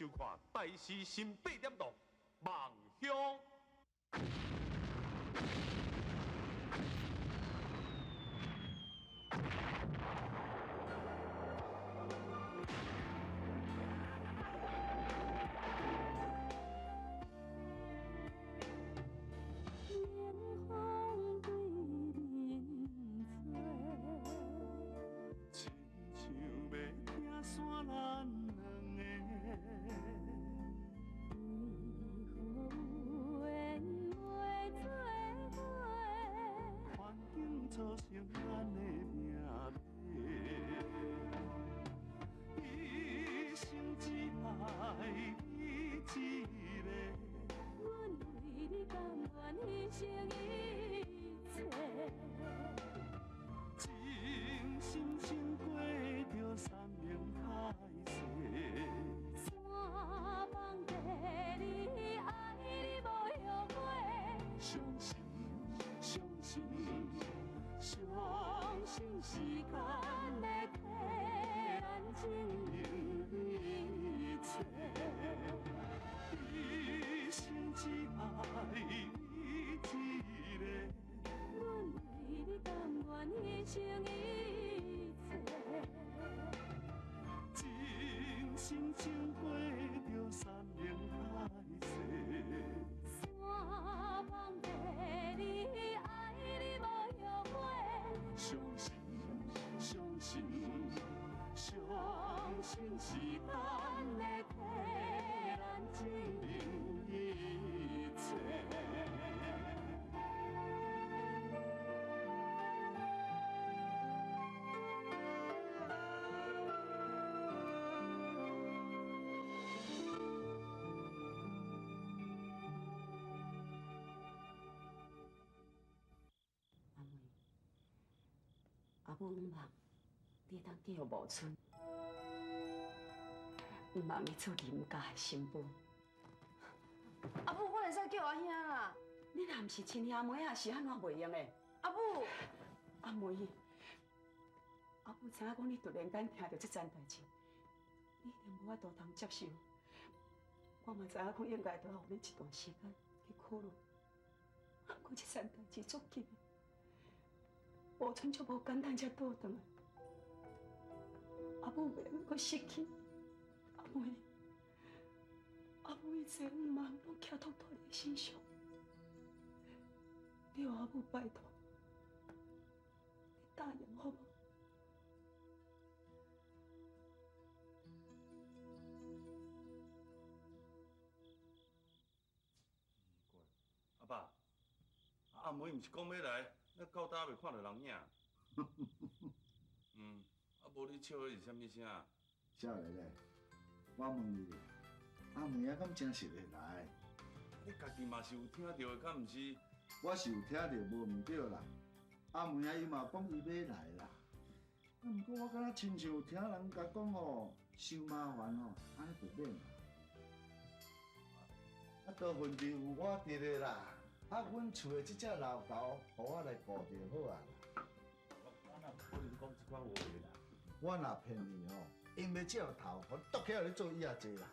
收看《台視新八點檔》夢鄉》。阿母毋望你會當嫁予無春，毋望你做林家的新婦。阿母，我會使叫阿兄啦。你若毋是親兄妹啊，是按怎袂用的？阿母，阿梅，阿母知影講你突然間聽著這層代誌，你一定無法度通接受。我嘛知影講應該著愛予恁一段時間去考慮。啊，毋過這層代誌足急的。無春足無簡單才倒轉來，阿母袂用閣失去，阿妹，阿母一切毋望攏寄託在你身上，你予阿母拜託，你答應好無？阿爸，阿妹毋是講欲來？咱到今未看著人影。嗯，啊無你笑的是啥物聲？少年咧，我問你，阿妹仔敢真實會來？你家己嘛是有聽著的，敢毋是？我是有聽著，無毋對啦。阿妹仔伊嘛講伊欲來啦。啊，毋過我敢若親像有聽人共講吼，傷麻煩吼，按呢就免啦。啊，多份地有我佇咧啦。啊，阮厝的這隻老狗，予我來顧就好啊啦。我哪可能講這款話啦？我若騙你吼，用袂照頭，予你剁起來咧做椅仔坐啦。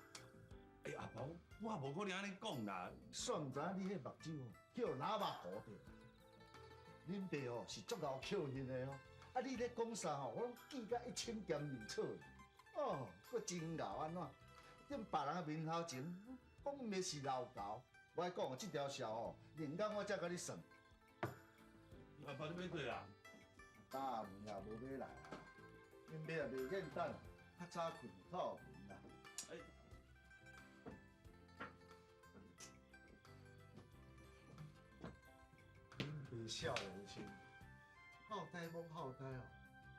欸，阿婆，我無可能按呢講啦。煞毋知影你彼目睭吼，去予哪肉糊著。恁爸吼是足𠢕口音的哦，啊，你咧講啥吼，我攏記甲一清兼二楚。哦，閣真𠢕按怎？踮別人的面頭前講的是老狗。我講這條數吼，連工我才共你算。阿爸，你欲對啊？大門也無欲來啊，恁爸也袂簡單，較早睏透眠啦。哎，恁爸少年時，好呆罔好呆哦，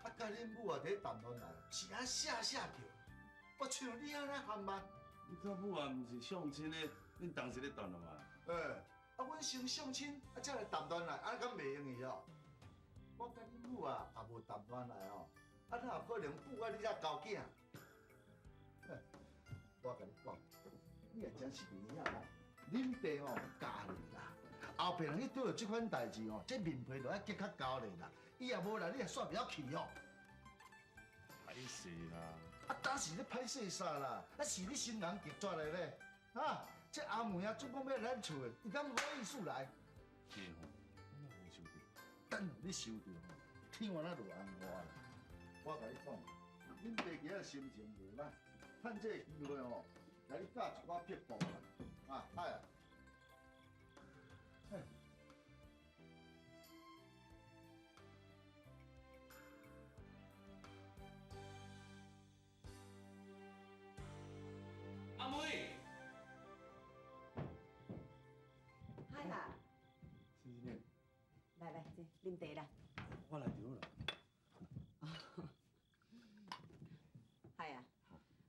啊，佮恁母啊佇咧談戀愛，是按寫寫叫，我像你按呢含慢。你佮母啊，毋是相親的，恁當時咧談戀愛？欸，啊，阮先相親，啊，才來談戀愛，按呢敢袂用去哦？我佮恁母啊，也無談戀愛哦，啊，哪有可能母佮你遮交囝？我共你講，你也真是袂曉哦。恁爸吼教你啦，後壁人去拄著這款代誌吼，這面皮就愛結較厚咧啦。伊也無來，你也煞袂曉去哦。歹勢啦，啊，当时咧歹势啥啦？啊，是你新人拒绝的咧，啊，这阿梅啊，总讲欲来咱厝的，伊敢无意思来？这吼，我若无收著，等予你收著吼，天原来落红花啦。我共你讲，恁爸今仔心情袂歹，趁这个机会吼，来你教一寡撇步啦，啊，哎啊。嘿。阿妹，海啊，先生，來來，坐，啉茶啦。我來就好啦。海啊，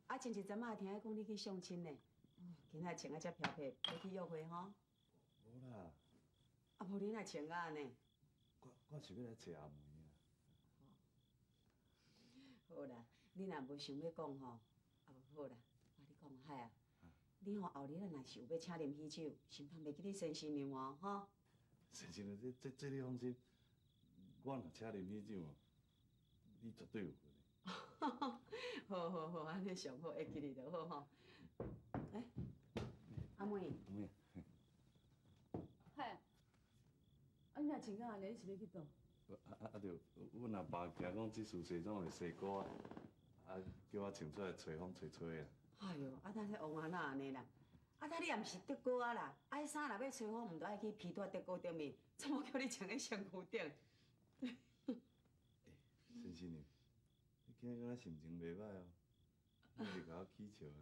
啊，前一陣仔聽講你去相親呢，今仔穿啊遮飄撇，欲去約會吼？無啦，啊，無你哪穿啊按呢？我是欲來揣阿梅啊。好啦，你若無想欲講吼，啊無好啦，我共你講海啊，你吼後日仔若是有欲請啉喜酒，是毋通袂記得先生娘哦，吼。先生娘，這你放心，我若請啉喜酒哦，你絕對有份的。好好好，按呢上好，會記得就好吼。欸，阿妹，阿妹，嗨，啊你若穿甲按呢，你是欲去佗？啊對，阮阿爸驚講這事西裝會西瓜，啊叫我穿出來吹風吹吹啊。哎喲，啊，咱這王阿哪按呢啦？啊，咱你也毋是德國仔啦，啊，彼衫若欲吹風，毋著愛去披蹛德國頂面，怎麼叫你穿佇身軀頂？先生娘，你今仔敢若心情袂歹哦，你是共我起笑啊？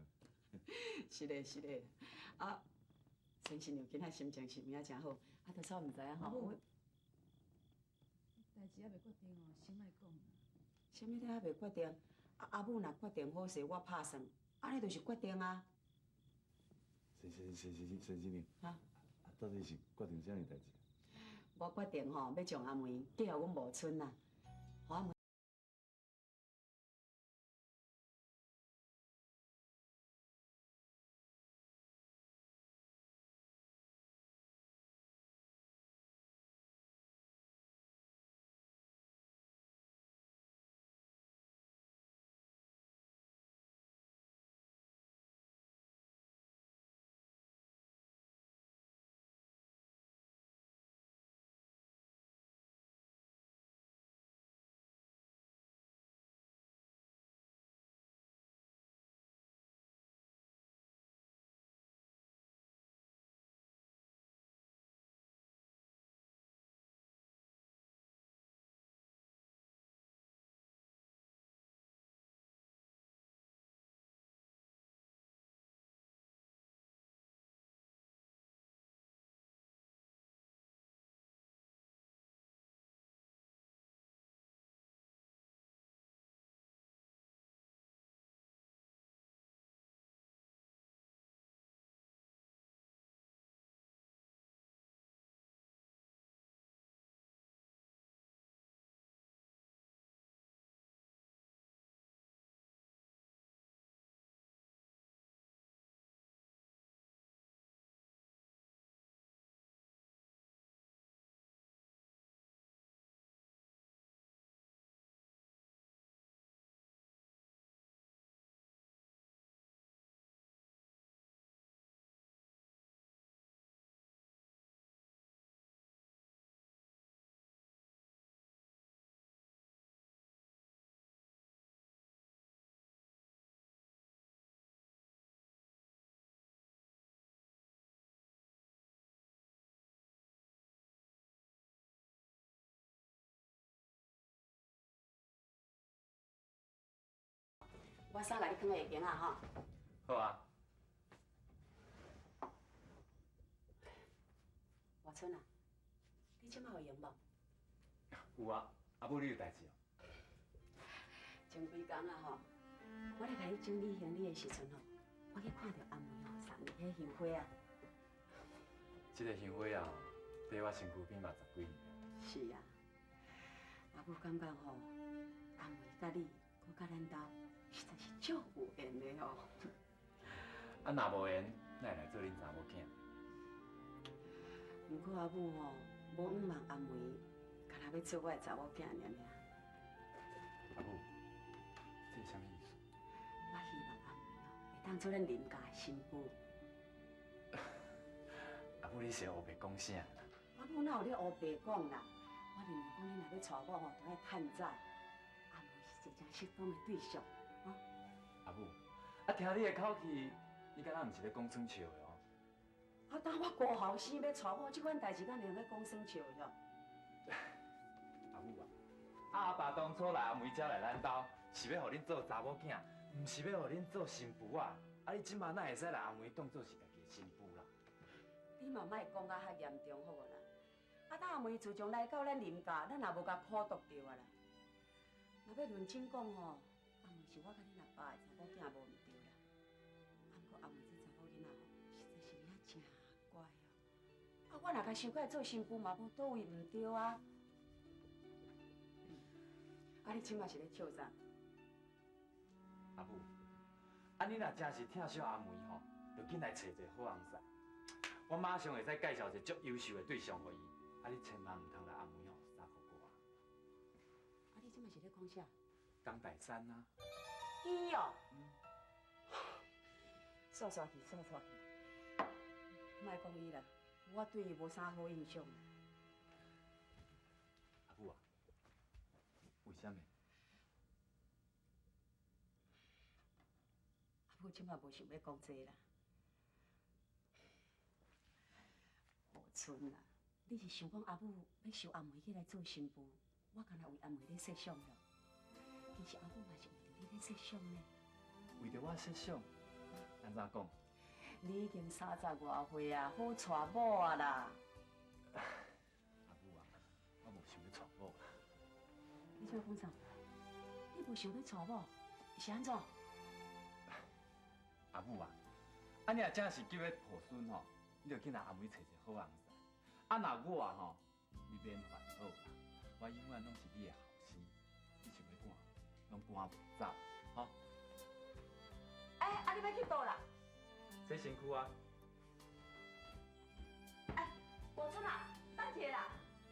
是咧是咧，啊，先生娘今仔心情是有影誠好，啊，拄則毋知影吼，我代誌猶未決定哦，先莫講啦。啥物都猶未決定？啊，阿母若決定好勢，我拍算，按呢就是決定啊。先生娘，哈？啊，到底是決定啥物代誌？我決定吼，欲將阿梅嫁予阮某孫啦，予阿梅。我衫共你囥佇下边啊吼。好啊。外孙啊，你這擺有閒無？有啊，阿母你有代誌哦。前幾工啊吼，我咧共你整理行李的時陣吼，我去看著阿梅吼送你彼香花啊。這个香花啊，佇我身軀邊嘛十幾年啊。是啊，阿母感覺吼，阿梅佮你，閣佮咱兜，實在是足有緣的哦。啊，若無緣，哪會來做恁查某囝？毋過阿母吼，無向望阿梅，干焦欲做我的查某囝爾爾。阿母，這是啥物意思？当做咱林家的新妇。阿母，你是乌白讲啥啦？阿母哪有咧乌白讲啦？我认为讲你若欲娶某吼，著爱趁早。阿梅是一个真适當的對象。阿母，啊，聽你的口氣，你敢若毋是咧講耍笑的哦？啊，當我顧後生欲娶某，這款代誌敢會用咧講耍笑的哦？阿母啊，啊阿爸當初來阿梅遮來咱兜，是欲予恁做查某囝，毋是欲予恁做新婦啊！啊，你這馬哪會使來阿梅當做是家己的新婦啦？你嘛莫講甲較嚴重好無啦？啊，當阿梅自從來到咱林家，咱也無共苦毒著啊啦。若欲論真講吼，阿梅是我佮恁阿爸的查某囝無毋對啦。啊，毋過阿梅這查某囡仔吼，實在是爾誠乖哦。啊，我若共收過來做新婦嘛，無佗位毋對啊。啊，你這馬是咧笑啥？阿母，啊你若真是疼惜阿梅吼，就緊來揣一个好翁婿。我馬上會使介紹一個足優秀的對象予伊。啊，你千萬毋通來阿梅吼三箍歌。啊，你這馬是咧講啥？江大山啊。伊哦。煞煞去，煞煞去。莫講伊啦，我對伊無啥好印象。阿母啊，為啥物？阿母這馬無想欲講這啦。何春啊，你是想講阿母欲收阿梅起來做新婦，我敢若為阿梅咧設想咯。其實阿母嘛是為著你咧設想呢。為著我設想？按怎講？你已經三十外歲啊，好娶某啊啦。阿母啊，我無想欲娶某啦。你這講啥？你無想欲娶某，是按怎？阿母啊，啊你若真是急欲抱孫吼，你就緊來阿梅揣一个好翁婿。啊若我吼，你免煩惱啦，我永遠攏是你的後生，你想欲趕，攏趕袂走，吼。欸，啊你欲去佗啦？洗身軀啊！欸，大春啊，等一下啦！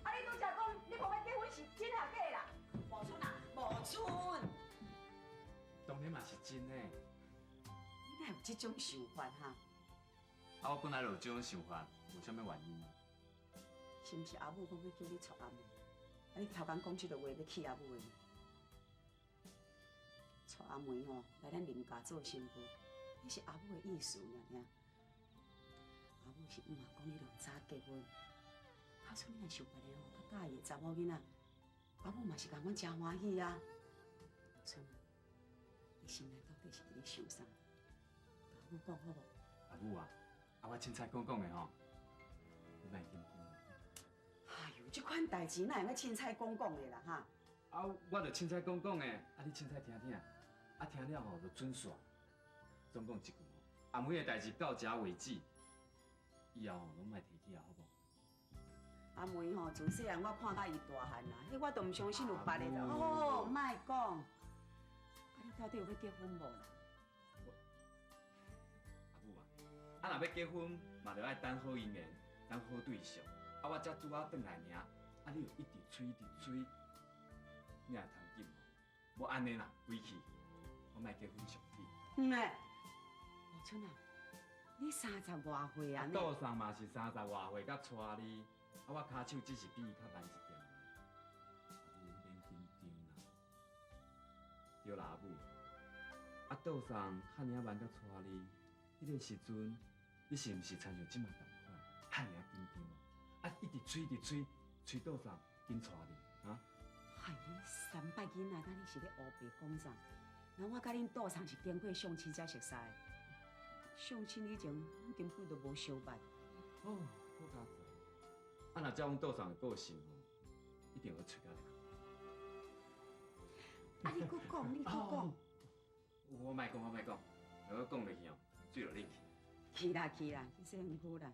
啊你拄才講你無欲結婚是真抑假啦？無春啊，無春。當然嘛是真的。你哪有這種想法哈？啊，我本來就有這種想法，有啥物原因？是毋是阿母講欲叫你娶阿梅？啊，你頭工講這个話欲氣阿母的？娶阿梅吼來咱林家做新婦，彼是阿母的意思爾爾。阿母是毋嘛講你著早結婚，假使你若想別个吼較佮意的查某囡仔，阿母嘛是共款誠歡喜啊。春啊，你心內到底是佇咧想啥？共阿母講好無？阿母啊，啊我凊彩講講的吼，你莫緊張。哎喲，這款代誌哪會用凊彩講講的啦哈？啊，我就凊彩講講的，啊你凊彩聽聽，啊聽了吼就準煞。總講一句吼，阿梅的代誌到這為止，以後吼攏莫提起啊，好無？阿梅吼，自細漢我看甲伊大漢啦，彼我都毋相信有別个。哦，莫講，啊你到底有欲結婚無啦？阿母啊，啊若欲結婚嘛，著愛等好姻緣，等好對象。啊我才拄仔轉來爾，啊你又一直催一直催，你若通緊無？無按呢啦，歸去，我莫結婚上緊。嗯嘞，吳春啊，你三十外歲啊？杜送嘛是三十外歲，才娶你，啊我跤手只是比伊較慢一點。阿母免緊張啦，對啦阿母，啊杜送遐爾仔慢才娶你，彼個時陣你是毋是親像這馬仝款，遐爾緊張啊？啊一直催一直催，催杜送緊娶你，啊？哎，你三擺囡仔，敢你是咧烏白講啥？那我佮恁杜送是經過相親才熟似的，相親以前根本就無相捌。哦，好佳哉！啊，若照阮杜送的個性吼，一定會揣甲了。啊，你閣講，你閣講。我莫講，我莫講，如果講落去哦，水就冷去。去啦去啦，去洗身軀啦。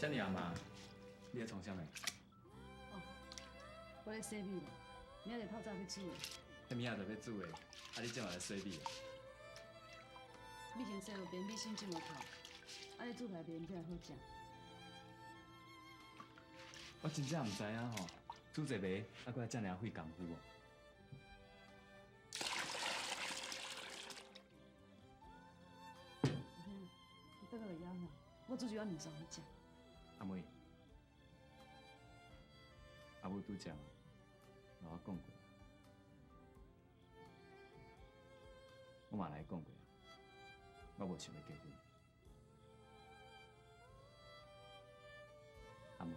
遮爾暗啊，你咧創啥物？哦，我咧洗米啦，明仔日透早欲煮的。彼明仔就欲煮的，啊你這嘛咧洗米？米先洗好，免米芯浸落透，按呢煮起來麵才會好食。我真正毋知影吼，煮一个猶閣愛遮爾費工夫哦。你倒來枵啦，我煮一碗麵線予你食。阿妹，阿母拄才共我講過，我嘛來講過，我無想欲結婚。阿妹，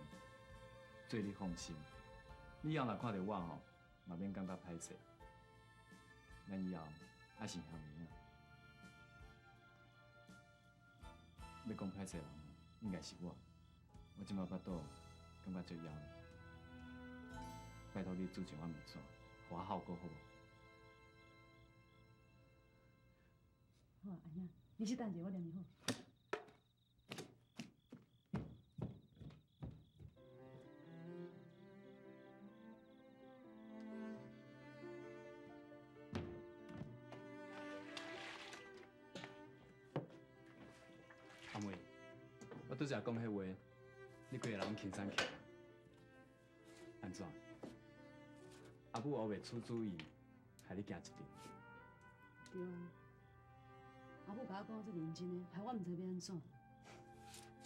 做你放心，你以後若看著我吼，嘛免感覺歹勢。咱以後還是兄弟仔。欲講歹勢人，應該是我。我這擺腹肚感覺足枵，拜託你煮一碗麵線，予我孝過好無？好啊，阿兄，你先等者，我念伊好。阿妹，我拄才講彼話，你規个人輕鬆起來。按怎？阿母烏白出主意，害你驚一跳。對啊，阿母共我講足認真的，害我毋知欲按怎。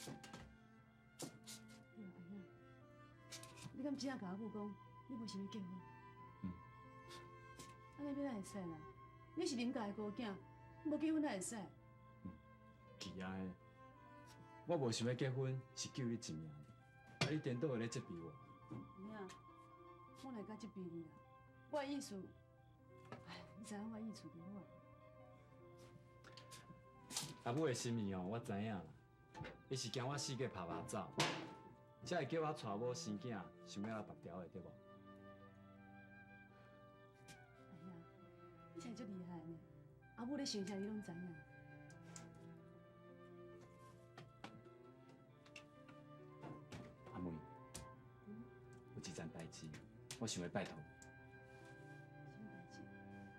對啊，阿兄，你敢真正共阿母講，你無想欲結婚？嗯。按呢欲哪會使啦？你是林家的孤囝，無結婚哪會使？奇啊的，我無想欲結婚，是救你一命，啊你顛倒咧責備我。阿兄，我哪會敢責備你啦？我的意思，哎，你知影我的意思就好啊。阿母的心意哦，我知影啦。伊是驚我四界拍拍走，才會叫我娶某生囝，想欲來縛牢的，對無？阿兄，你真足厲害呢！阿母咧想啥，你攏知影。阿妹，有一件代誌，我想欲拜託你。啥物代誌？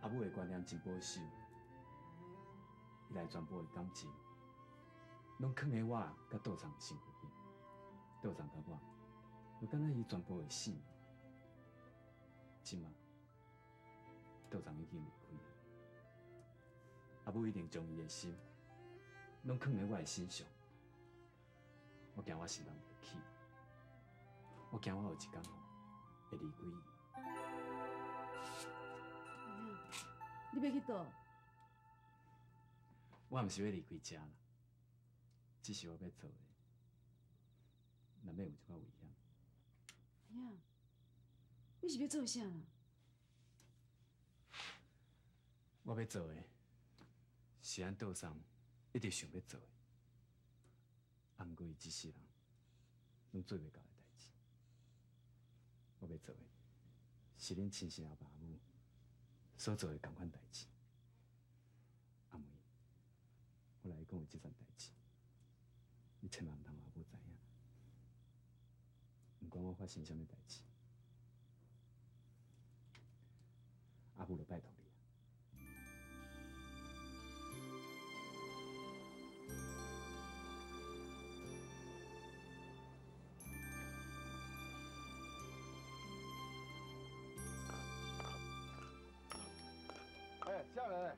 阿母的觀念真保守，伊內全部的感情，攏囥佇我佮道長的身軀頂，道長佮我，就敢若伊全部的性命。這馬，道長已經離開，阿母一定將伊的心，攏囥佇我的身上，我驚我承擔袂起，我驚我有一天吼會離開伊。你欲去佗？我毋是欲離開遮啦，只是我欲做的，難免有一寡危險。阿兄，你是欲做啥啦？我欲做的，是咱道上一直想欲做的，啊，毋過伊這世人攏做袂到的代誌。我欲做的，是恁親生阿爸阿母所做的仝款代誌。阿妹，我來講的這件代誌，你千萬毋通予阿母知影。毋管我發生啥物代誌，阿母就拜託你。欸，少年，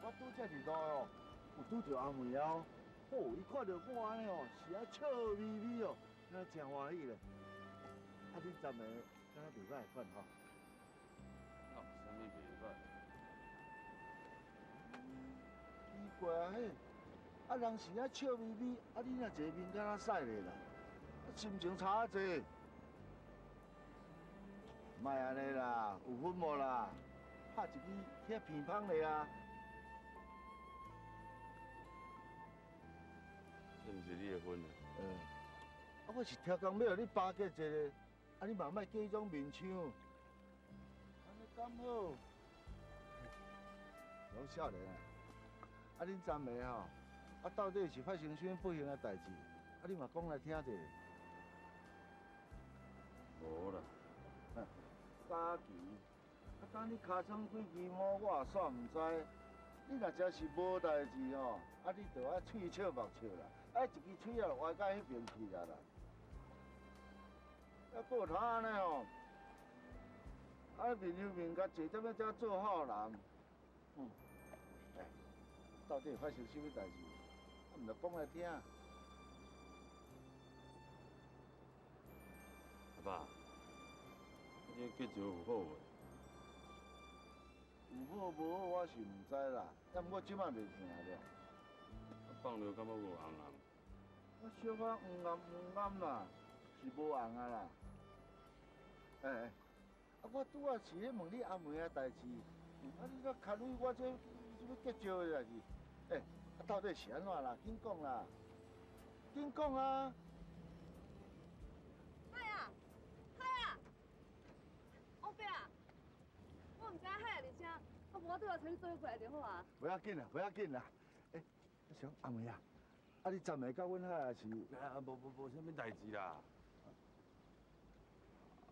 我拄才佇路哦，有拄著阿妹哦。哦，伊看著我按呢哦，是啊笑眯眯哦，敢若誠歡喜咧。啊，恁三个敢若袂䆀款吼？哪有啥物袂䆀？奇怪啊，嘿，啊人是啊笑眯眯，啊你若一个面敢若屎咧啦，啊心情差啊濟。莫按呢啦，有粉無啦？拍一支遐鼻芳咧啊！這毋是你的粉啊！欸，啊，我是超工欲予你巴結一下，啊，你嘛莫假裝面青，按呢敢好？老少年啊，啊，恁三个吼，啊，到底是發生啥物不幸的代誌？啊，你嘛講來聽者。無啦。早期，啊，當你尻川幾支毛，我也煞毋知。你若真是無代誌吼，啊，你就愛喙笑目笑啦，啊，一支喙仔就歪到彼邊去啊啦。啊，閣有通按呢吼，啊，面又面甲坐踮咧遮做好人，哎，到底發生啥物代誌？啊，毋著講來聽。阿爸，你這結局有好無？有好無好，我是毋知啦。啊，毋過這擺袂疼了。放著感覺有紅紅。我小可黃暗黃暗啦，是無紅啊啦。欸，啊，我拄仔是咧問你阿妹的代誌，啊，你煞牽開我這這欲結石的代誌。欸，啊，到底是按怎啦？緊講啦，緊講啊！海啊，海啊，王伯啊，我毋知影海啊佇遮，啊，無我拄仔揣你做伙過來就好啊。無要緊啦，無要緊啦。欸，我想阿妹啊，啊，你昨暝佮阮海是？啊，無無無啥物代誌啦。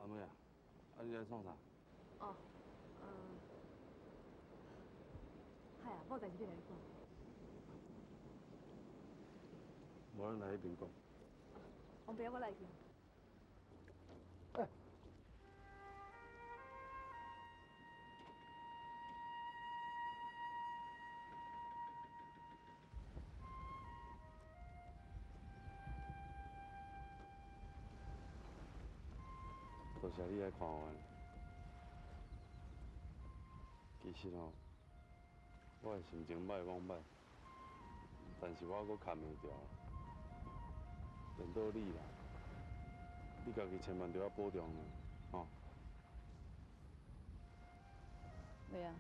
阿妹啊，啊你來創啥？哦，海啊，我有代誌欲來你講。無咱來彼邊講。王伯，我來去。欸。多謝你來看我。其實吼，我的心情歹講歹，但是我閣崁袂牢。輪到你啦，你家己千萬著愛保重啊，吼。袂啊，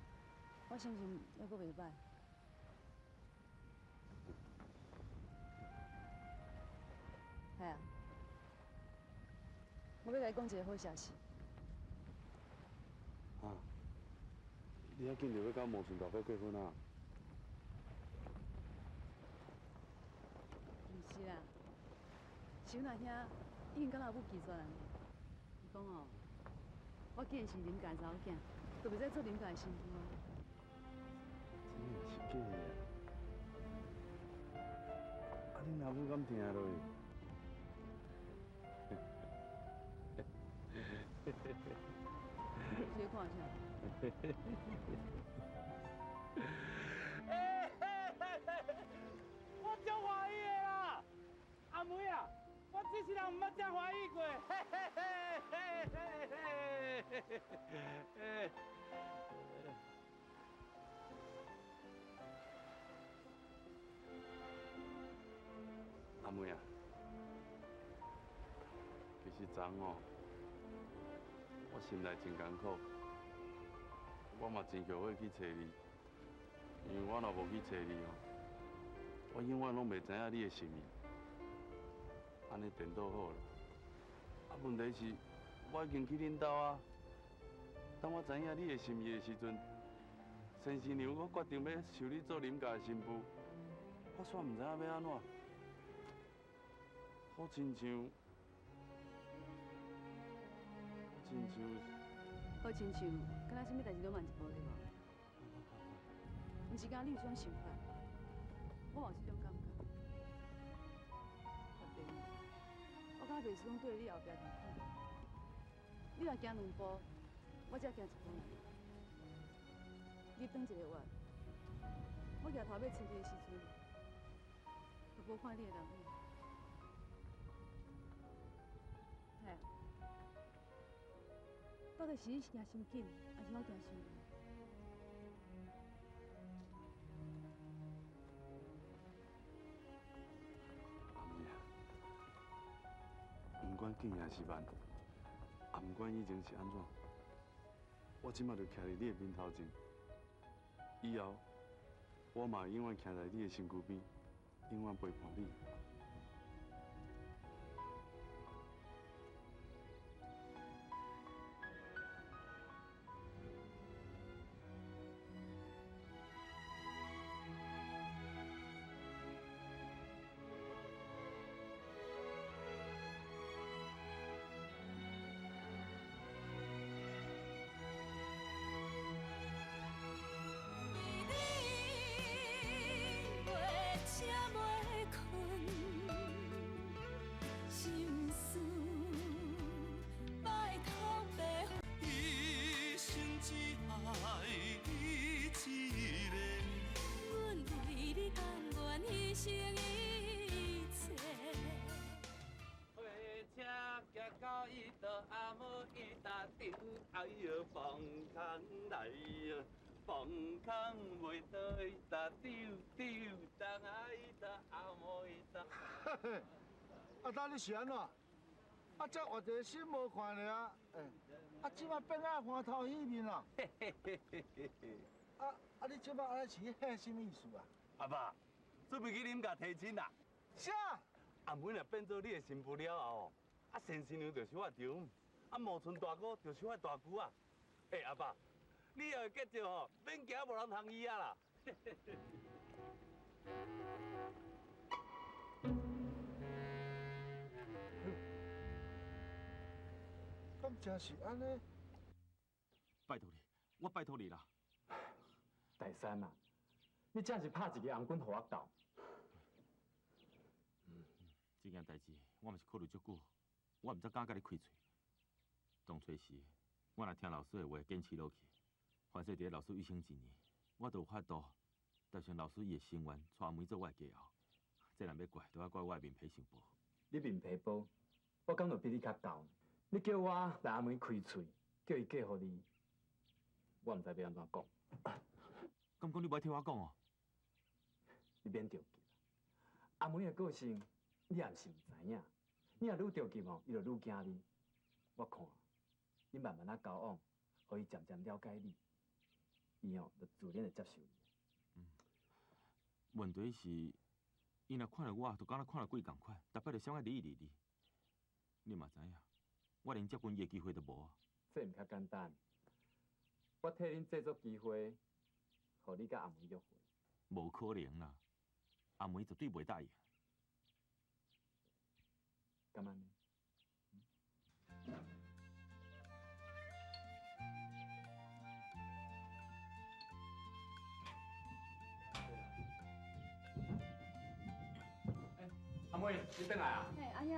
我心情猶閣袂歹。係啊，我欲共你講一个好消息。啊！你遐緊就欲佮毛順大哥結婚啊？毋是啦，是阮阿兄已經佮老母拒絕人。伊講哦，我既然是林家的查某囝，就袂使做林家的新婦啊。真的是假的啊？啊，恁阿母敢聽落去？你咧看啥？我足歡喜的啦，阿妹啊，我這世人毋捌遮歡喜過。阿妹啊，其實昨昏哦，我心內真艱苦，我嘛真後悔去揣你，因為我若無去揣你哦，我永遠攏袂知影你的心意。按呢顛倒好啦，啊問題是，我已經去恁兜啊。當我知影你的心意的時陣，先生娘閣決定欲收你做林家的新婦，我煞毋知影欲按怎，好親像，親像，好親像，敢若啥物代誌攏慢一步對無？毋是敢若你有這種想法，我嘛有這種感覺。特別，我敢若袂輸講對你後壁仝款。你若行兩步，我才行一步爾。你轉一個彎，我舉頭欲揣你的時陣，就無看你的人影。係啊，到底是你行傷緊，還是我行傷慢？阿妹啊，毋管緊抑是慢，也毋管以前是按怎，我這擺就徛佇你的面頭前，以後我嘛會永遠徛在你的身軀邊，永遠陪伴你。牲一切。火车行到伊到阿母伊搭顶，哎哟，放空来哟，放空袂到伊搭丢丢，当啊伊搭阿母伊搭。啊，那你是按怎？啊，才活一个心无看尔，欸，啊，这马变啊欢头喜面啊！啊啊，你这马按呢是咧啥物意思啊？阿爸，准备去林家提亲啦。啥？阿妹若变做你的新妇了后，啊，先新娘就是我丈母，啊，毛春大哥就是我大舅啊。欸，阿爸，你以后结账吼，免惊无人通伊啊啦。敢真是按呢？拜托你，我拜托你啦。大山啊，你真是拍一个红棍予我斗。这件代志，我嘛是考虑足久，我毋才敢共你开喙。当初时，我若听老师的话，坚持落去，反正伫老师一生一年，我都有法度达成老师伊的心愿，娶阿梅做我的家后。这若欲怪，就爱怪我的面皮伤薄。你面皮薄，我敢就比你较厚。你叫我来阿梅开喙，叫伊嫁予你，我毋知欲按怎讲。敢讲你无爱替我讲哦？你免著急，阿梅的个性，你也毋是毋知影。你若愈著急吼，伊就愈惊你。我看，你慢慢仔交往，予伊渐渐了解你，伊吼就自然会接受你。嗯，问题是，伊若看著我，就敢若看著鬼仝款，逐摆就想爱理理你。你嘛知影，我连接近伊的机会都无啊。这毋较简单，我替恁制作机会，予你佮阿梅约会。无可能啦，阿梅绝对袂答应。敢按呢？欸，阿妹，你转来啊？嘿，阿兄。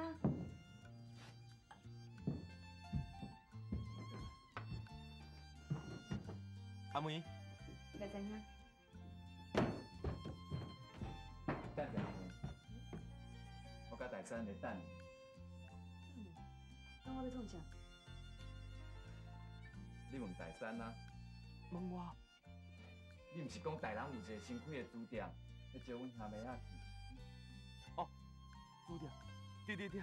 阿妹。来知影。等下，阿妹，我佮大山咧等你。那我欲创啥？你问大山啊？问我？你毋是讲大人有一个新开的书店，欲招阮兄妹仔去？哦，书店，对对对，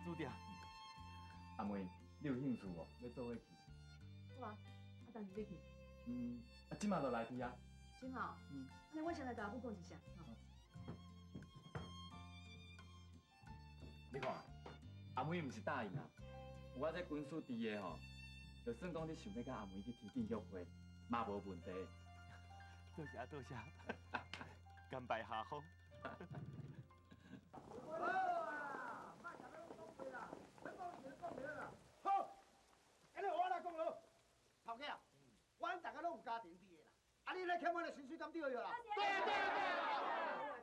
书店。阿妹，你有兴趣无？欲做伙去？好啊，啊，当时欲去？嗯，啊，这马就来去啊。真好。嗯。按呢我先来共阿母讲一声。你看，阿妹毋是答应啊，有我这军师伫的吼，就算讲你想欲佮阿妹去天顶约会，嘛无问题。多谢多谢，甘拜下风。好，按呢我来讲咯，头家啊，阮大家拢有家庭伫的啦，啊，你咧欠阮的薪水敢对啦？对啊对啊对啊！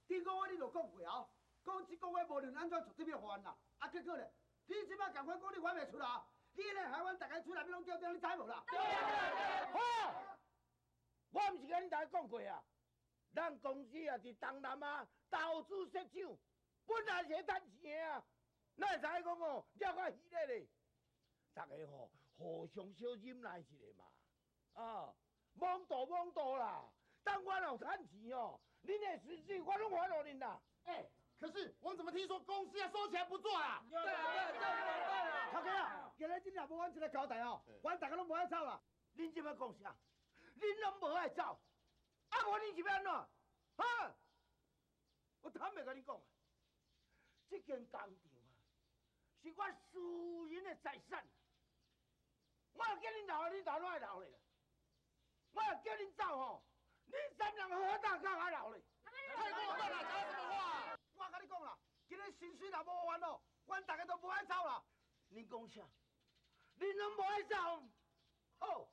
顶个月你就讲过啊，讲这个月无论按怎绝对欲还啦，啊，结果咧，你这摆仝款讲你还袂出啦，你咧害阮逐家厝内面拢吊吊，你知无啦？对啊对啊对啊！好，我毋是共恁大家讲过啊，咱公司啊伫东南亚投资设厂，本来是咧趁钱的啊，哪会知影讲哦，了较虚咧咧？大家吼互相小忍耐一下嘛，啊，罔度罔度啦，等我若有趁钱哦，恁的薪水我拢还予恁啦。欸，可是我们怎么听说公司要收起来不做啦？对啊对啊对啊！头家啊，今日恁若无阮一个交代哦，阮大家拢无爱走啦。恁这摆讲啥？恁拢无爱走，啊无恁是欲按怎？哈！我坦白共你讲啊，这间工厂啊，是我私人的财产。我若叫恁留，恁哪爱留咧？我若叫恁走吼，恁三人好大较爱留咧。太过分了，讲什么话？我共你讲啦，今日薪水若无还哦，阮大家都无爱走啦。恁讲啥？恁拢无爱走？好，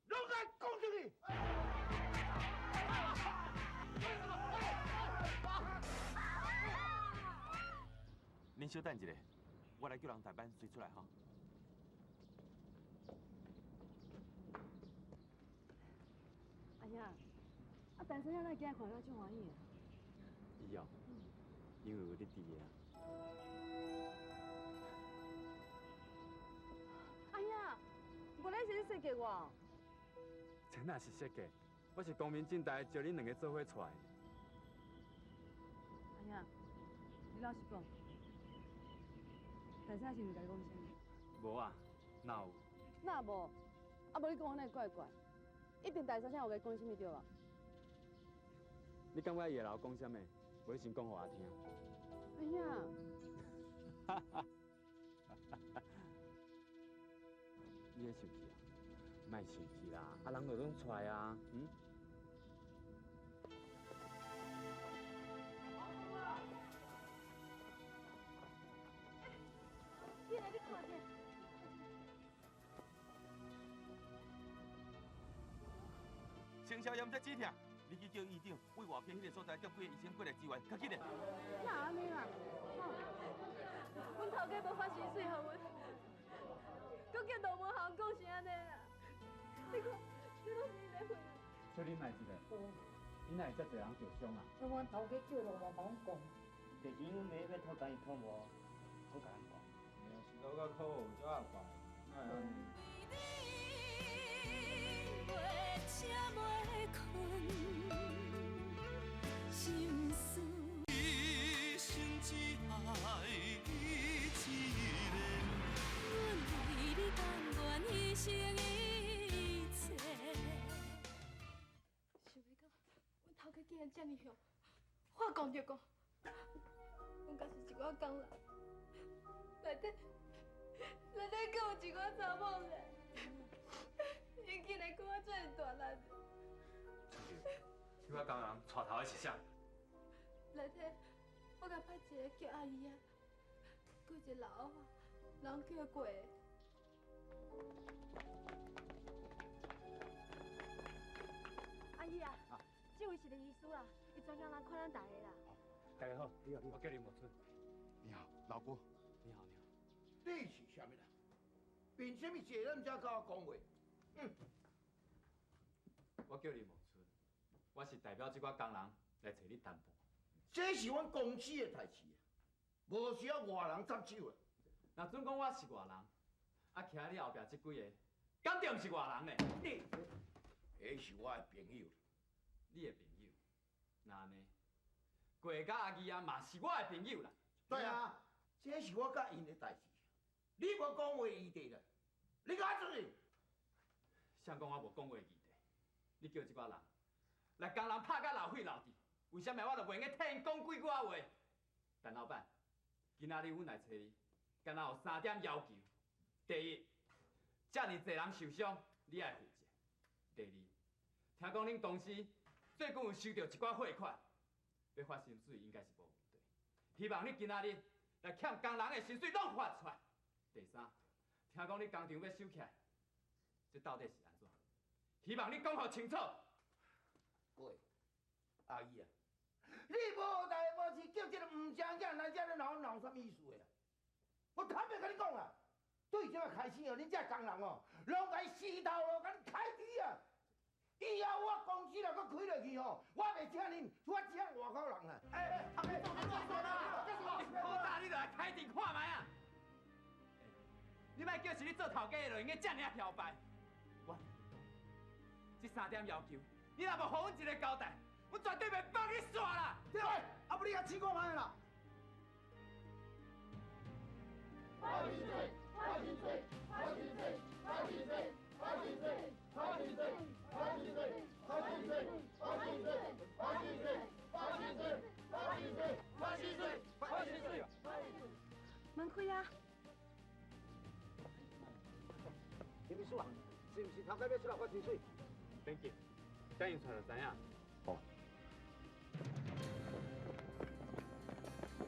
拢爱讲出去。恁小等一下，我来叫人代班随出来吼。阿兄，啊，啊，陈生兄哪今日看了足欢喜的？伊哦，因为有你伫的啊。哎呀，无你是咧设计我？这哪是设计？我是光明正大招恁两个做伙出来。阿兄，你老实讲，陈生是毋是共你讲啥物？无啊，哪有？哪无？啊，无你讲我哪会怪怪？一定大三声有共伊讲啥物对无？你感觉伊会留讲啥物？无你先讲予我听。哎呀！你咧生气啊？莫生气啦，啊人就拢出来啊，嗯？你来，你看者。先消炎再止痛，你去叫院长为外科彼个所在叫几个医生过来支援，较紧嘞。哪按呢啦？阮头家无发薪水予阮，阁叫罗文豪讲是按呢啦？你看，这拢是𪜶咧回来。小林来一个，𪜶哪会遮济人受伤啊？这阮头家叫罗文豪讲。就是阮妈欲讨甲伊讨无，讨甲咱讲。嘿啊，是老甲可有才合办，哪会按呢？一生只爱你一个。阮为你甘愿牺牲一切。想袂到，阮头家竟然这呢凶，话讲就讲，阮敢是一寡工人，内底内底阁有一寡查某咧，𪜶竟然讲我这呢大力。这寡工人带头的是啥？内底我共派一个叫阿姨啊，阁有一个老阿人叫过。阿姨啊，这位是林医师啦，伊专工来看咱大家啦。大家好，你好，我叫林茂春。你好，老郭。你好，你好。你是啥物人？凭啥物坐咱遮佮我讲话？嗯。我叫林茂春，我是代表这寡工人来揣你谈判。这是阮公司的代志，无需要外人插手的。若准讲我是外人，啊，徛你后壁这几个，敢就毋是外人呢？你，彼是我的朋友。你的朋友？那按呢？过甲阿姨啊，嘛是我的朋友啦。对啊，这是我佮𪜶的代志，你无讲话余地啦，你敢出去？谁讲我无讲话余地？你叫这寡人来工人拍甲流血流滴，为啥物我就袂用得替𪜶讲几句仔话？陈老板，今仔日阮来揣你，敢若有三点要求：第一，遮尔济人受伤，你爱负责；第二，听讲恁公司最近有收到一寡汇款，欲发薪水应该是无问题。希望你今仔日来欠工人的薪水拢发出来。第三，听讲你工厂欲收起来，这到底是按怎？希望你讲予清楚。喂，阿姨啊，你无代无志叫这个毋正囝来遮咧闹闹啥物意思的啦？我坦白共你讲啦，对这个开始哦，恁这工人哦，拢共死头路共你开除啊！以后我公司若阁开落去吼，我袂请恁，我请外口人啊！哎哎，阿妹，你好大你就来开庭看觅啊！你莫叫是你做头家的就用得遮尔嚣摆。我这三点要求，你若无予阮一个交代，阮绝对袂放你煞啦！对，啊不你较试看觅啦。发薪水，发薪水，发薪水，发薪水，发薪水，发薪水，发薪水，发薪水，发薪水，发薪水，发薪水，发薪水，发薪水，发薪水。门开啊！林秘书啊，是毋是头家欲出来发薪水？免急，等𪜶出来就知影。好。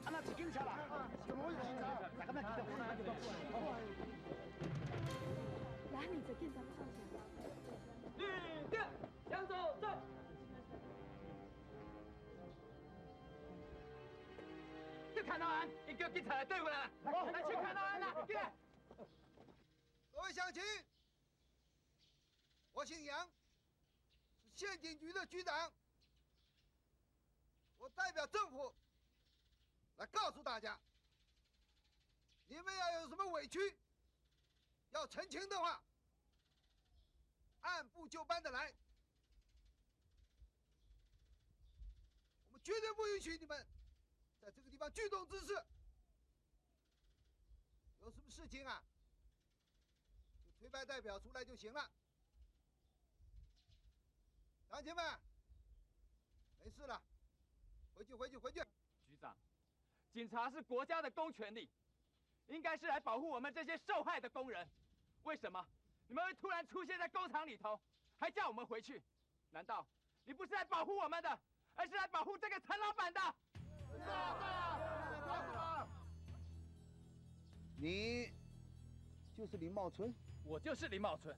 啊，那是警察啦！怎么会是警察？大家莫激动，莫激动。来，你这警察要创啥？立正，向左转。去看老安，伊叫警察来对付啦！来去看老安啦，起来。各位乡亲，我姓杨，是县警局的局长。我代表政府來告訴大家，你們要有什麼委屈，要澄清的話，按部就班的來。我們絕對不允許你們在這個地方聚眾滋事。有什麼事情啊，就推派代表出來就行了。鄉親們，沒事了，回去，回去，回去。局長，警察是國家的公權力，應該是來保護我們這些受害的工人。為什麼你們會突然出現在工廠裡頭，還叫我們回去？難道你不是來保護我們的，而是來保護這個陳老闆的？你就是林茂春？我就是林茂春。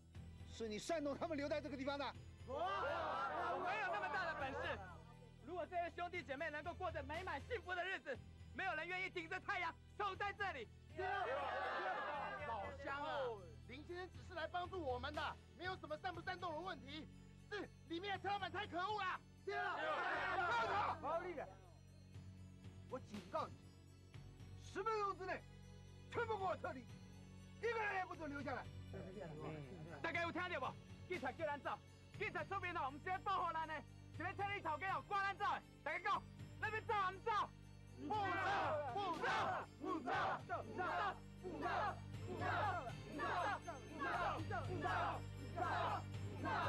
是你煽動他們留在這個地方的？我沒有那麼大的本事。如果這些兄弟姐妹能夠過着美滿幸福的日子，沒有人願意頂着太陽守在這裡。老鄉啊，林先生只是來幫助我們的，沒有什麼煽不煽動的問題。是裡面的陳老闆太可惡了。對了，好厲害！我警告你，10分鐘之內，全部給我撤離，一個人也不准留下來。大家有聽到無？警察叫咱走，警察出面哦，毋是咧保護咱的，是咧替你頭家哦趕咱走的。大家講，咱欲走抑毋走？不走，不走，不走，不走，不走，不走，不走，不走，不走，不走，不走，不走，不走，不走，不走，不走，不走，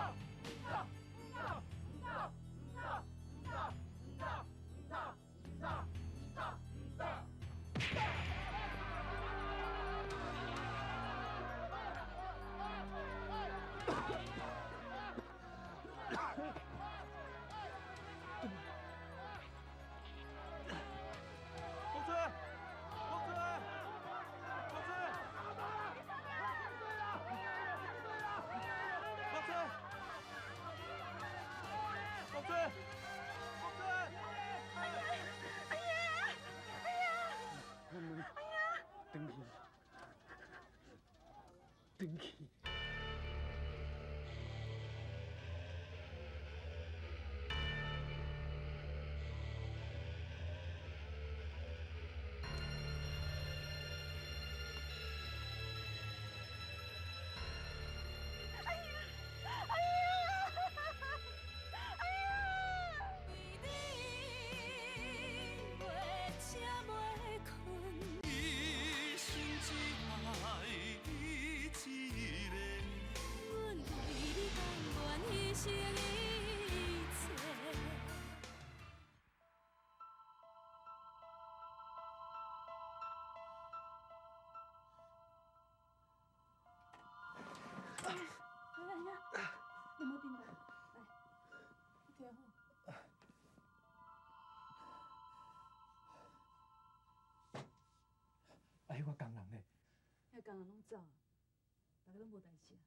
不走。轉去。哎呀！哎呀！哎呀！為你袂醒袂睏，一生只愛你一个。阮為你甘願犧牲一切。阿兄，你莫紧张，來，你聽好。啊，彼個工人呢？彼個工人攏走，大家攏無代誌啊。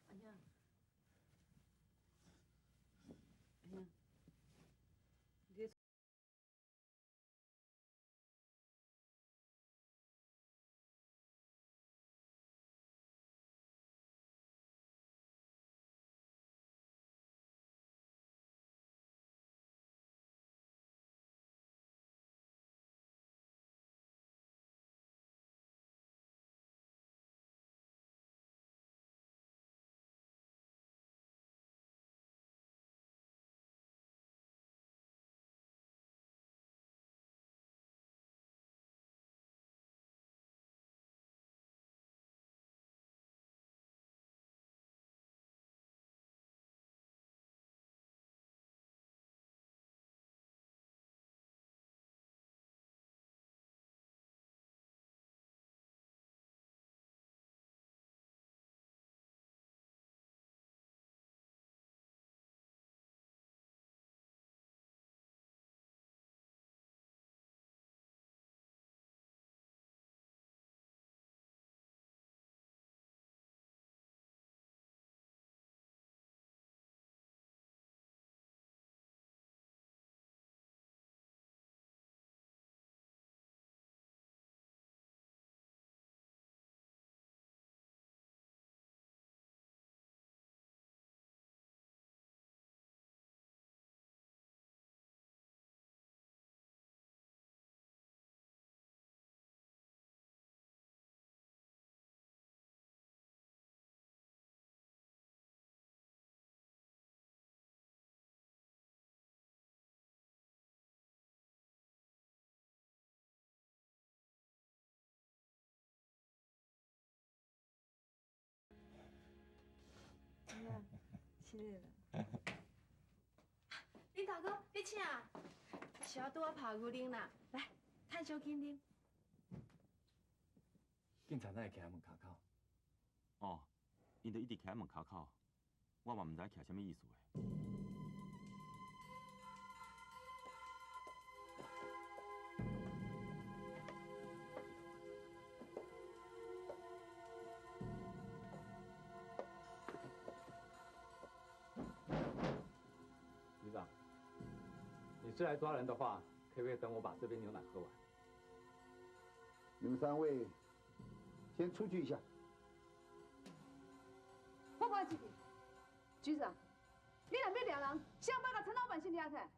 阿兄，阿兄，你咧是的啦。林大哥，你请，是我拄仔泡牛奶啦，来，趁小紧啉。警察哪会徛喺门跤口？哦，𪜶就一直徛喺门跤口，我嘛毋知徛啥物意思的。局长，你是来抓人的话，可不可以等我把这杯牛奶喝完？你们三位先出去一下。我无爱出去。局长，你若欲掠人，先欲共陈老板先掠起来。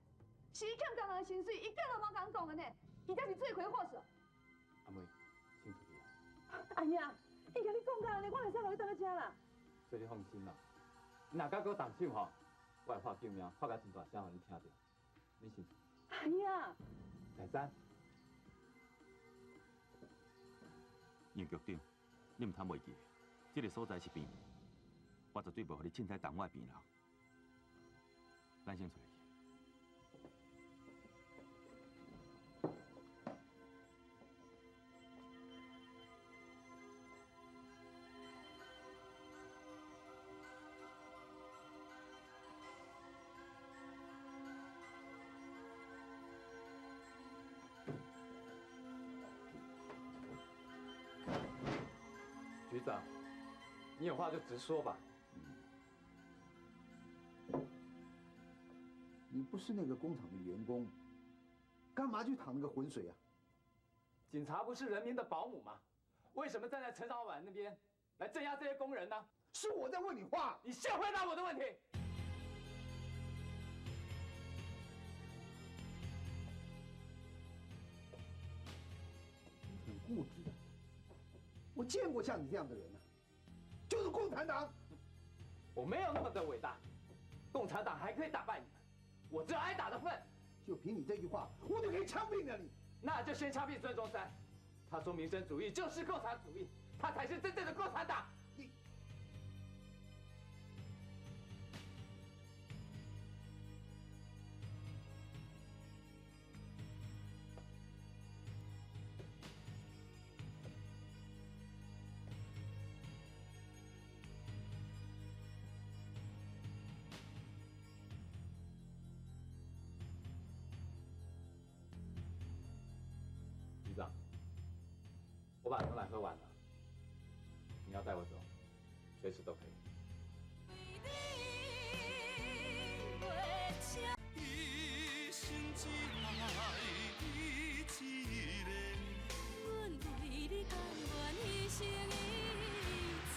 是伊欠工人的薪水，伊更都无共讲的呢，伊才是罪魁祸首。阿妹，先出去。哎呀，伊共你讲到按呢，我会使予你踮咧遮啦。所以你放心啦，你若敢阁动手吼，我会喊救命，喊甲真大声，予你听著。你先出去。哎呀！大山，杨局长，你毋通袂记，这个所在是病院，我绝对袂予你凊彩动我的病人。咱先出去。局长，你有话就直说吧。你不是那个工厂的员工，干嘛去淌那个浑水啊？警察不是人民的保姆吗？为什么站在陈老板那边来镇压这些工人呢？是我在问你话，你先回答我的问题。你很固执的，我见过像你这样的人啊，就是共产党。我没有那么的伟大，共产党还可以打败你们，我只有挨打的份。就凭你这句话，我就可以枪毙了你。那就先枪毙孙中山，他说民生主义就是共产主义，他才是真正的共产党。你，局长，我把牛奶喝完了，你要带我走，随时都可以。一生只爱你一个。阮为你甘愿牺牲一切。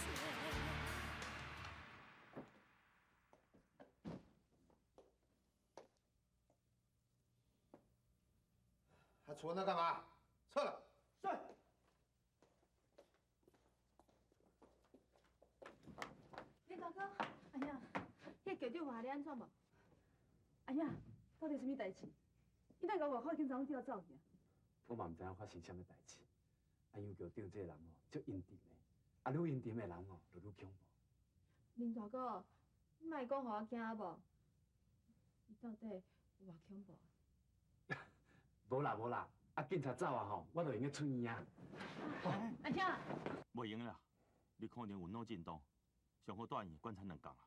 还杵那干嘛？撤了。是。林大哥，哎呀，彼局长话你按怎无？哎呀，到底啥物代志？伊哪共外口警察拢叫走去啊？我嘛毋知影发生啥物代志。啊，杨局长这个人吼，足阴沉的，啊，愈阴沉的人吼，就愈恐怖。林大哥，你莫讲予我惊无？伊到底有偌恐怖？无啦无啦，啊，警察走啊吼，我就会用得出院啊。阿兄，袂用啦，你可能有脑震荡，上好住院观察两工啦。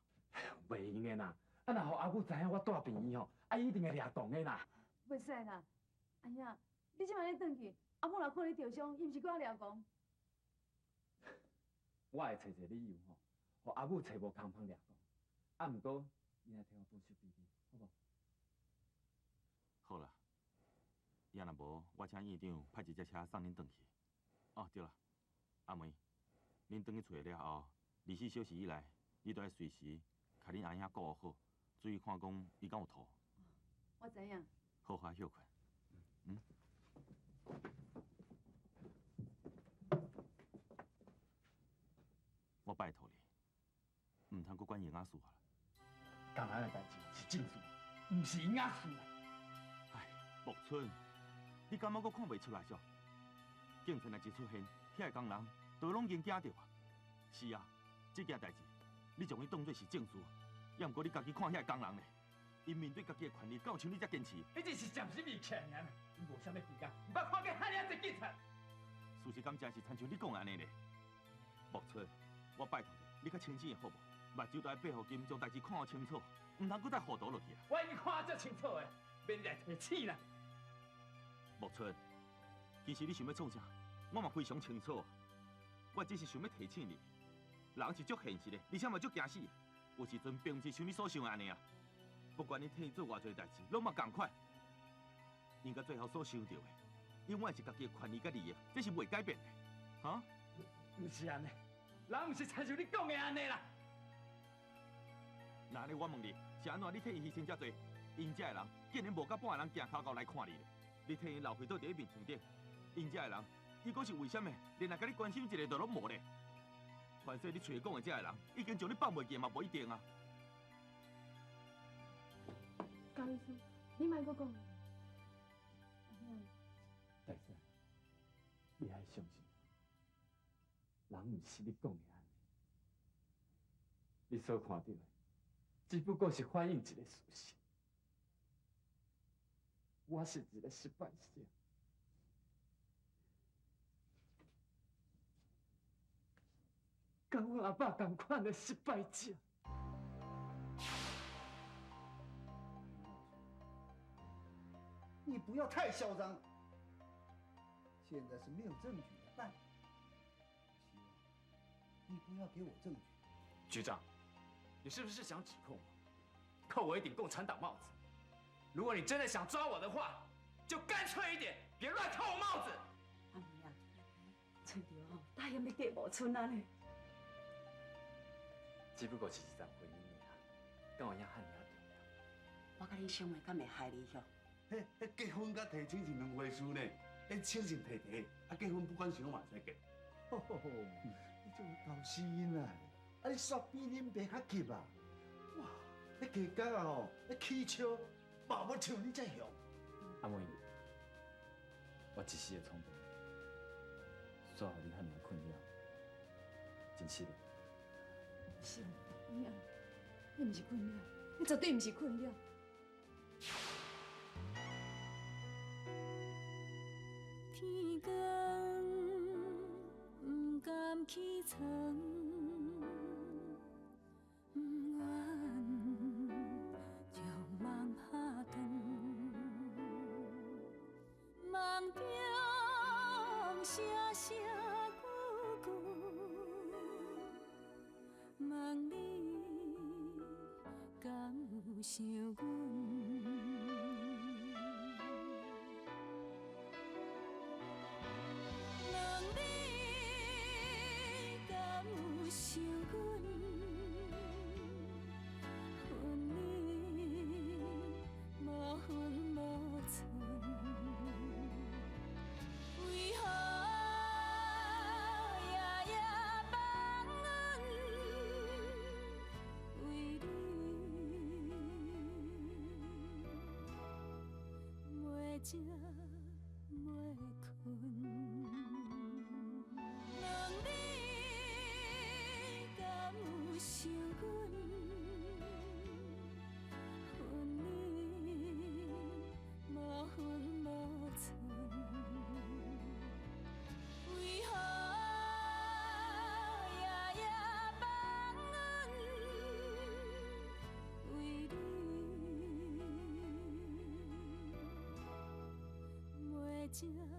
袂用的啦，啊，若予阿母知影我住病院吼，啊，伊一定会掠狂的啦。袂使啦，阿兄，你这摆咧转去，阿母若看你受伤，伊毋是阁掠狂？我会找一个理由吼，予阿母揣无空芳掠狂。啊，毋过你来替我保守秘密，好无？好啦，也若无，我请院长派一只车送恁转去。哦，对啦，阿梅，恁转去厝了后，24小时以内，你都爱随时共恁阿兄顾好，注意看讲伊敢有吐。我知影。好好歇困。嗯。我拜托你，毋通阁管营养师啊！刚才的代志是正事，毋是营养师啦。唉，木村，你敢犹阁看袂出来噻？警察若一出现，遐个工人都拢已经惊著啊！是啊，这件代志你将伊当作是正事，也毋過你家己看遐個工人咧，𪜶面對家己的權利，敢有像你遮堅持？彼只是暫時未起來爾，𪜶無啥物時間，毋捌看過遐爾濟警察。事實敢真是親像你講的按呢咧？木村，我拜託你，你較清醒的好無？目睭都愛閉予緊，將代誌看予清楚，毋通閣再糊塗落去啊！我已經看得足清楚的，免你來提醒啦。木村，其實你想欲創啥，我嘛非常清楚。我只是想欲提醒你，人是足現實的，而且嘛足驚死。有時陣並毋是像你所想的按呢啊。不管你替伊做偌濟代誌，攏嘛仝款。𪜶到最後所想著的，永遠是家己的權利佮利益，這是袂改變的，哈？毋是按呢，人毋是親像你講的按呢啦。那按呢我問你，是按怎你替伊犧牲遮濟，𪜶遮的人竟然無甲半個人行跤到來看你咧？你替𪜶流血倒佇咧面前頂，𪜶遮的人，伊閣是為啥物？連來共你關心一下都攏無咧？凡勢你喙講的遮的人，已經將你放袂記嘛，無一定啊。高醫師，你莫閣講。大嫂，你愛相信我，人毋是你講的按呢，你所看著的，只不過是反映一個事實。我是一個失敗者，佮阮阿爸仝款的失敗者。你不要太囂張。現在是沒有證據的，但希望你不要給我證據。局長，你是不是想指控我，扣我一頂共產黨帽子？如果你真的想抓我的話，就乾脆一點，別亂扣我帽子。阿妹啊，找著吼，大險欲嫁無春啊呢。只不過是一場婚姻爾，敢有影遐爾重要？我佮恁小妹敢會害你許？彼彼結婚佮提親是兩回事呢。彼親是提提，啊結婚不管啥嘛會使結。吼吼吼！你這個搞死囡仔，啊你煞比恁爸較急啊！哇，彼加工啊吼，彼起笑嘛無像你遮凶。阿妹，我一時的衝動，煞予你遐爾困擾，真失禮。是，你啊，你毋是困擾，你絕對毋是困擾。天光毋甘起床，毋愿将梦拍断，梦中声声句句，问你敢有想阮？問你敢有想阮？分你無分無寸，為何夜夜放阮？為你袂食袂睏。問你敢有想阮？分你無分無寸，為何夜夜放阮？為你袂食。